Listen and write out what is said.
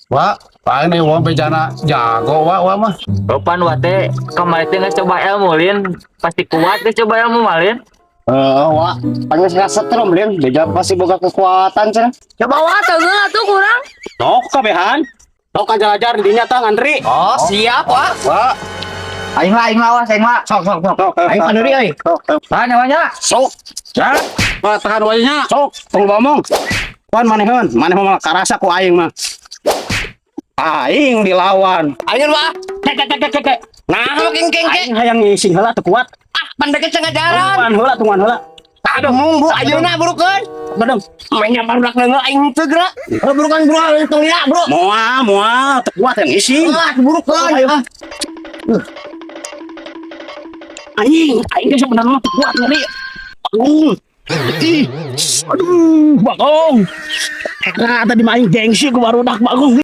Wa, paling nih wong bejana jago wa wa mah. Kapan wa teh kemarin teh geus coba ilmu, Lin. Pasti kuat geus coba ilmu mah, Lin. Eh, wa, panggil setrum, Lin. Beja pasti boga kekuatan cenah. Coba wa teu atuh kurang. Sok kabehan. Sok ajar-ajar dinya tah ngantri. Oh, siap, wa. Wa, Aing lah, aing lah, wa, aing lah. Sok sok sok. Sok, Aing pandeuri euy. Sok, Tahan nyawanya. Sok, Wah, tahan wajahnya. Sok, Tong ngomong. Wan maneheun, maneh mah karasa ku aing mah. Aing dilawan. Aing wa. Kek kek kek kek kek. Nah, keng keng keng. Aing hayang ngising heula teu kuat. Ah, pandek ngajaran. Tungguan heula, tungguan heula. Aduh, mung bu ayeuna burukeun. Badeng. Mainnya barudak leungeuh aing teu geura. Oh, burukan bro, tong lila, bro. Moal, moal, teu kuat yang ngising. Ah, burukeun. Ayo. Ah. Anjing, aing teh sebenarnya teu kuat ngeri. Bagong. Ih, aduh, Bagong. Nah, tadi mah aing gengsi ku barudak, Bagong.